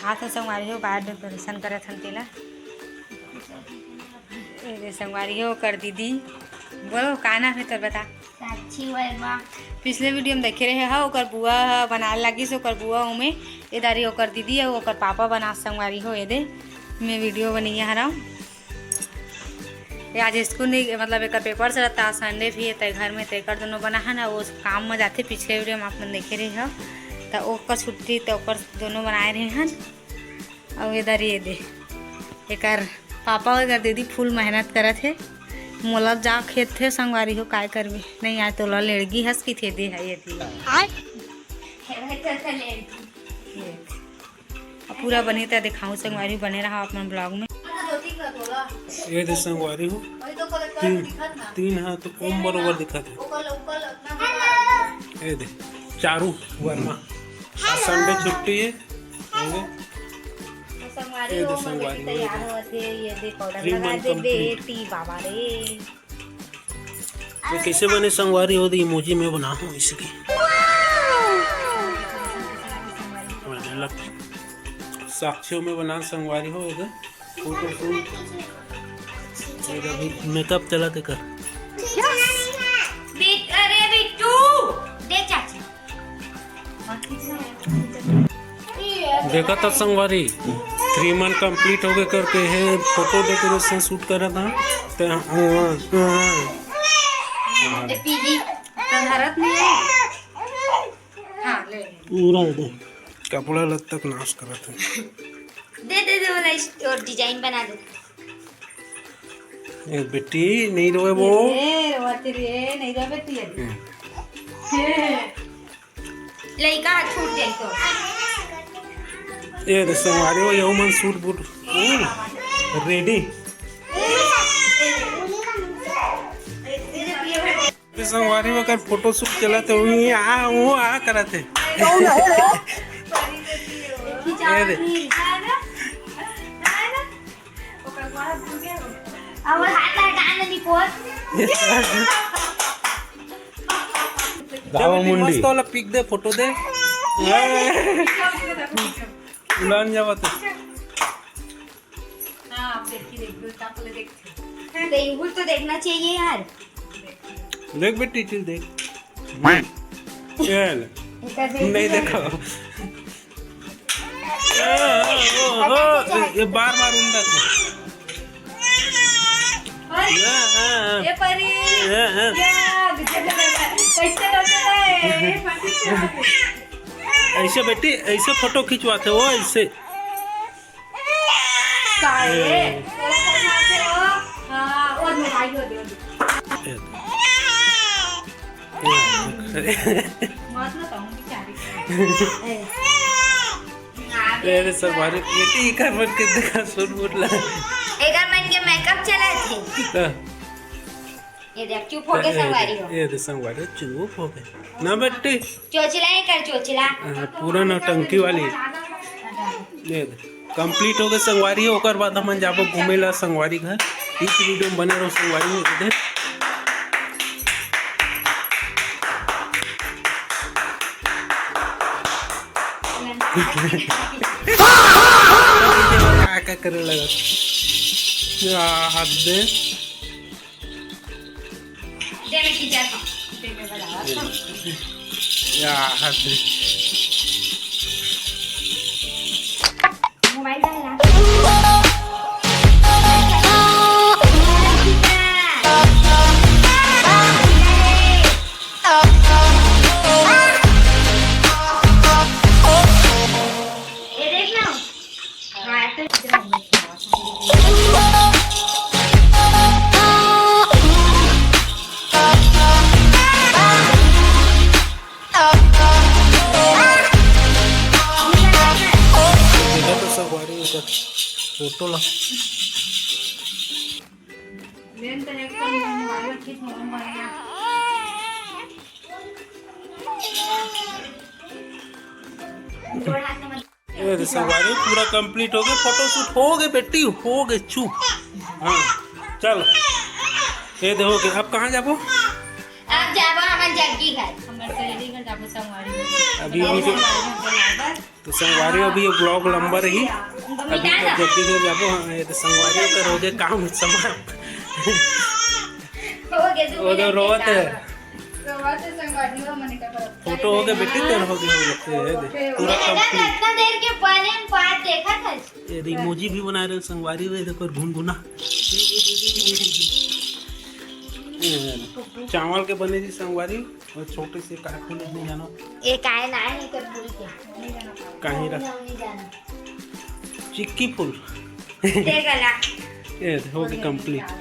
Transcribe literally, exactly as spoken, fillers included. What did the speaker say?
हाथ संगवारी हो, बाहर डेकोरेशन करत हन तेला। ए दे संगवारी हो, ओकर दीदी। बोलो, का नाम हे तोर, बता। साक्षी वर्मा। पिछले वीडियो में देखे रहे हो, ओकर बुआ ह बनाए लागिस, ओकर बुआ ओमे। ए दारी ओकर दीदी अउ ओकर पापा बनास संगवारी हो। ए दे, मैं वीडियो बनैया हरव। ये आज स्कूल नहीं, मतलब एकर पेपर चलत हे, संडे भी हे, त घर में तेकर दोनों बना हन, वो काम में जाथे। पिछले वीडियो में आप मन देखे रहे हो, त ओकर छुट्टी, त ओकर दोनों बनाए रहे हन। अउ इधर ये दे, एकर पापा अउ एकर दीदी फुल मेहनत करत हे। मोला जा खेत थे संगवारी हो, काय करबे, नहीं आए तोला लेड़गी हस की थे दे है ये दी। अब पूरा बने त दिखाऊं संगवारी, बने रहा अपन ब्लॉग में। ये दे संगवारी हो, तीन, तीन हाथ ओम बरोबर दिखत हे। ये दे, चारू वर्मा, आज संडे छुट्टी हे। ये दे संगवारी हो, तैयार होत हे, ये दे पाउडर लगा दे बेटी, बाबा रे। तो कैसे बने संगवारी हो, दे इमोजी में बना हूँ इसकी। साक्षियों में बना संगवारी हो, ये दे फोटो शूट। ये दे अभी मेकअप चला के कर। बिट-, अरे बिट्टू, दे चाची। देखा तो संगवारी, थ्री मंथ कंप्लीट हो गए करके हे, फोटो डेकोरेशन शूट करा था। ते, हाँ, हाँ। ए, पीली, तो धरत नहीं है। हाँ, ले। पूरा दे। कपड़ा लत्ता के नाश करत हे। दे, दे, दे, वाला इस-, और डिजाइन बना दे। ए बेटी, नहीं रोए वो। ए, रोवत रे, नहीं रोए बेटी अभी। हम्म। लइका ह छूट जाई तो। ए दे संगवारी हो, यहू मन सूट बूट, हम्म, रेडी। ए संगवारी हो, कर फोटो शूट चलत हे, उही आ, वो आ करत हे। ए दे। अब हाथ हटा ना दी पोर। दावा मुंडी। मस्त वाला पिक दे, फोटो दे। उलान जावा तो। हाँ, आप देखिए, देख लो, आप बोले देखते हैं। तो ये तो देखना चाहिए यार। देख बेटी, चीज देख। ये ले। ऐसा देख नहीं लिया। देखो। ये बार बार उंडा थे। ये परी। ये, ये। ये, कैसे होता है? ये परी। ऐसे बेटी, ऐसे फोटो खिंचवाते हो, ऐसे। काय? ए। हाँ, और मिठाई हो दे, हो दे। मत ना कहूँ, बेचारी। ए। अरे, संगवारी, ये तो इकर मन के देखा, सुन बोल ला। एकर मन के मेकअप चला थे। हाँ। ये देख, चुप होके संगवारी हो। ये दे संगवारी, चुप होके। ना बेटी। चोचला ही कर, चोचला। हाँ, पूरा नौटंकी वाली। ये दे, कंप्लीट हो गए संगवारी, ओकर बाद हमन जाबो घूमे ला संगवारी घर। इस वीडियो में बने रहो संगवारी हो, दे। का, का करे लगा? आ, हाथ दे। दे, मैं खींचा था। दे, मैं बजा रहा था। या, हाथ दे। मोबाइल डाल ना। ये देख ना। देखा तो संगवारी, फोटो ला। ये तो संगवारी पूरा कंप्लीट हो गए, फोटो शूट हो गए बेटी, हो गए चुप। हाँ, चल, ये दे हो गए। अब कहाँ जाबो? अब जाबो हमन जग्गी घर। अभी, अभी तो, तो संगवारी, अभी ये vlog लंबा रही। अभी तो जल्दी हो जाबो। हाँ, ये तो संगवारी कर हो गए काम समाप्त। वो तो रोवत है। फोटो हो गए बेटी, तेरे हो गए, हो गए, ये दे, पूरा complete। इतना देर के बने बात देखा था। ये दे, emoji भी बना रहे संगवारी, ये देखो घुनघुना। चावल के बने जी संगवारी, और छोटे से काय फूल नहीं जानो। ये काय ना है, कर फूल के। काहे रख। नहीं जाना। चिक्की फूल। ये हो गए complete।